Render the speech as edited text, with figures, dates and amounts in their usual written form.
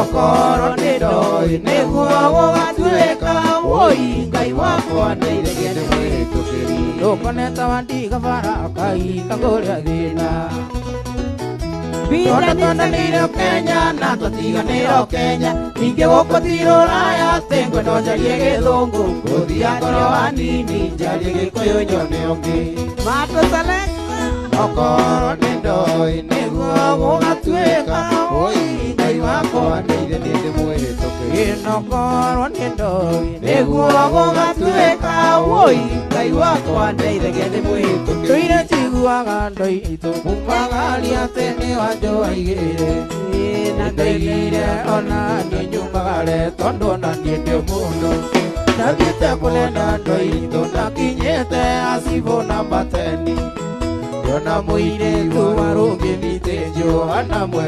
Okorwo nĩ ndoĩ nĩguo gũgatuĩka woi Ngai wakwa ndeithagia ndĩ mwĩhĩtũkĩri. Ndũkoneta wandiga bara kahinda kũrĩa thĩna. Tondũ twendanĩire Kenya na twatiganĩire Kenya, ningĩ gũkũ ti rũraya atĩ ngwenda njarie gĩthũngũ, ngũthiĩ ngoro hanini njarie gĩkũyũ nyone ũngĩ. Mato Selector. Okorwo nĩ ndoĩ nĩguo gũgatuĩka woi Ngai wakwa ndeithia niĩ ndĩ mwĩhĩtũkĩri. Ĩnokorwo nĩ ndoĩ nĩguo gũgatuĩka woi Ngai wakwa ndeithagia ndĩ mwĩhĩtũkĩri. Tũire njiguaga ndoitũ kumagaria atĩ nĩ wanjũ aigĩre. Nĩ ndaigire ona niĩ nyumagare tondũ ona niĩ ndĩ mũndũ. Ndathiĩte kũnena ndoitũ ndakinyĩte acibũ namba 10. Ndĩona mũirĩtu warũngĩmĩte Johana mweri.